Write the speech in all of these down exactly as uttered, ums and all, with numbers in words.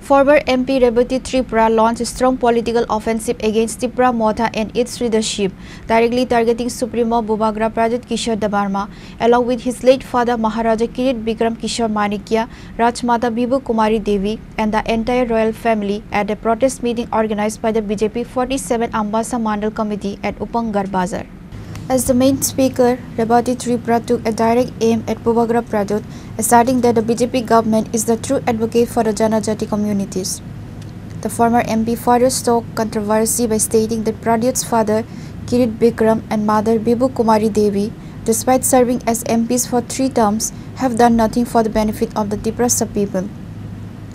Former M P Rebati Tripura launched a strong political offensive against Tipra Motha and its leadership, directly targeting Supremo Bubagra Pradyut Kishore Debbarma, along with his late father Maharaja Kirit Bikram Kishore Manikya, Rajmata Bibhu Kumari Devi, and the entire royal family at a protest meeting organized by the B J P forty-seven Ambasa Mandal Committee at Upanagar Bazar. As the main speaker, Rebati Tripura took a direct aim at Bubagra Pradyut, asserting that the B J P government is the true advocate for the Janajati communities. The former M P further stoked controversy by stating that Pradyut's father, Kirit Bikram, and mother, Bibhu Kumari Devi, despite serving as M Ps for three terms, have done nothing for the benefit of the Tiprasa people.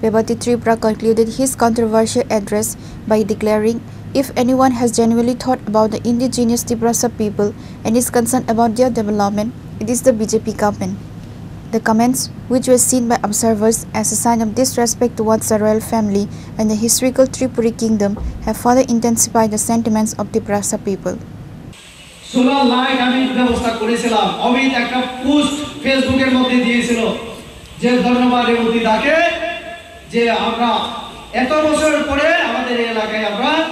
Rebati Tripura concluded his controversial address by declaring, "If anyone has genuinely thought about the indigenous Tiprasa people and is concerned about their development, it is the B J P government." The comments, which were seen by observers as a sign of disrespect towards the royal family and the historical Tripuri kingdom, have further intensified the sentiments of Tiprasa people. Solar light আমি ব্যবস্থা করেছিলাম। অমিত একটা পোস্ট ফেসবুকের মধ্যে দিয়েছিল যে ধন্যবাদ রেবতী দাকে, যে আমরা এত বছর পরে আমাদের এই এলাকায় আমরা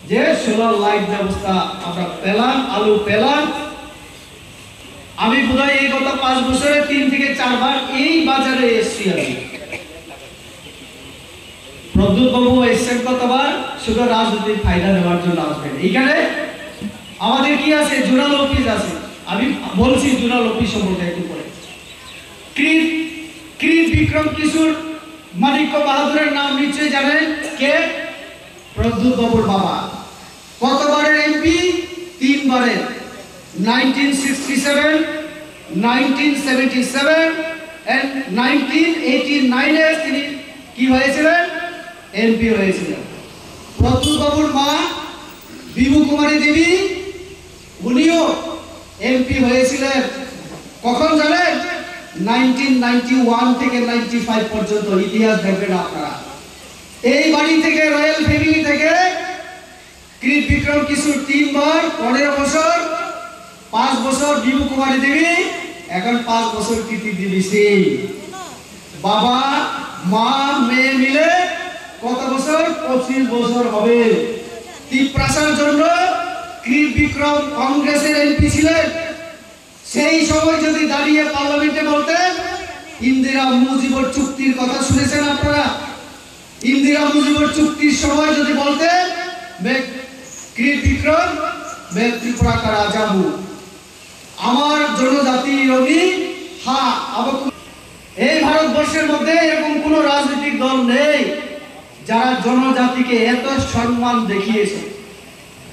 যে সোলার লাইট ব্যবস্থা আমরা পেলাম, আলো পেলাম। আমি বোধহয় এই গত পাঁচ বছরে তিন থেকে চারবার এই বাজারে এসছি আমি। প্রদ্যুৎ বাবু এসছেন কতবার? শুধু রাজনৈতিক ফায়দা নেওয়ার জন্য আসবেন। এখানে আমাদের কি আছে? জোনাল অফিস আছে। আমি বলছি জোনাল অফিস সম্পর্কে একটু পরে। কৃত কৃত বিক্রম কিশোর মাণিক্য বাহাদুরের নাম নিশ্চয়ই জানেন। কে? প্রদ্যুৎ বাবুর বাবা। কতবারের এমপি? তিনবারের। Nineteen sixty seven, nineteen seventy seven and nineteen eighty নাইনে তিনি কি হয়েছিলেন? এমপি হয়েছিলেন। প্রদ্যুৎ বাবুর মা বিভু কুমারী দেবী, উনিও এমপি হয়েছিলেন। কখন জানেন? নাইনটিন নাইনটি ওয়ান থেকে নাইনটি ফাইভ পর্যন্ত। ইতিহাস দেখবেন আপনারা। এই বাড়ি থেকে, রয়্যাল ফ্যামিলি থেকে কৃত বিক্রম কিশোর তিনবার, পনেরো বছর, পাঁচ বছর বিভু কুমারী দেবী, এখন পাঁচ বছর কৃতি দেবী সিং। বাবা, মা, মেয়ে মিলে কত বছর? পঁচিশ বছর হবে। তিপ্রাসার জন্য কৃত বিক্রম কংগ্রেসের এমপি ছিলেন। সেই সময় যদি দাঁড়িয়ে পার্লামেন্টে বলতেন, ইন্দিরা মুজিবর চুক্তির কথা শুনেছেন আপনারা? ইন্দিরা মুজিবর চুক্তির সময় যদি বলতেন, "मैं কৃত বিক্রম, मैं त्रिपुरा का राजा हूँ, আমার জনজাতি আমি, হ্যাঁ, আমার কোনো।" এই ভারতবর্ষের মধ্যে এরকম কোনো রাজনৈতিক দল নেই যারা জনজাতিকে এত সম্মান দেখিয়েছে,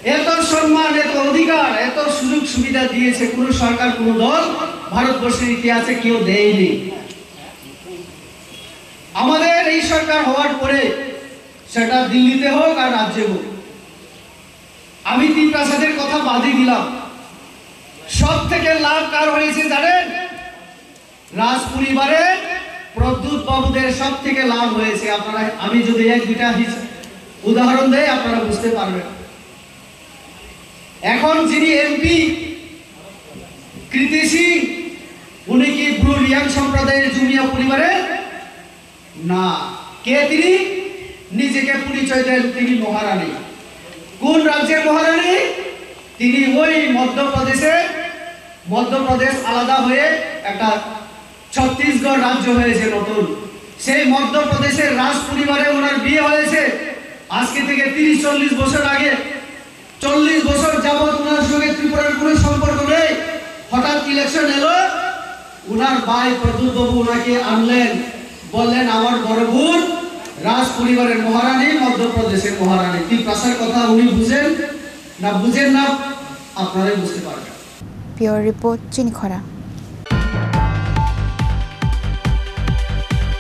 এত সম্মান, এত অধিকার, এত সুযোগ সুবিধা দিয়েছে কোনো সরকার, কোনো দল ভারতবর্ষের ইতিহাসে কেউ দেয়নি। আমাদের এই সরকার হওয়ার পরে, সেটা দিল্লিতে হোক আর রাজ্যে হোক, আমি তিপ্রাসাদের কথা বাদই দিলাম, সব থেকে লাভ কার হয়েছে জানেন? রাজ পরিবারের প্রদ্যুৎ বাবুদের সব থেকে লাভ হয়েছে। আপনারা, আমি যদি এক দুইটা হিস-, উদাহরণ দেই, আপনারা বুঝতে পারবেন। এখন যিনি এমপি কৃতি সিং, উনি কি ব্রু রিয়াং সম্প্রদায়ের জুমিয়া পরিবারের? না। কে তিনি? নিজেকে পরিচয় দেন তিনি মহারানী। কোন রাজ্যের মহারানী? তিনি ওই মধ্যপ্রদেশের, মধ্যপ্রদেশ আলাদা হয়ে একটা ছত্তিশগড় রাজ্য হয়েছে নতুন। সেই মধ্যপ্রদেশের রাজ পরিবারে ওনার বিয়ে হয়েছে আজকে থেকে তিরিশ চল্লিশ বছর আগে। চল্লিশ বছর যাবৎ ওনার সঙ্গে ত্রিপুরার কোনো সম্পর্ক নেই। হঠাৎ ইলেকশন এলো, ওনার ভাই প্রদ্যুৎ বাবু ওনাকে আনলেন, বললেন, "আমার বড় বোন রাজ পরিবারের মহারানী, মধ্যপ্রদেশের মহারানী।" তিপ্রাসার কথা উনি বুঝেন না বুঝেন না, আপনারাই বুঝতে পারবেন। Bureau Report, Chinikhora.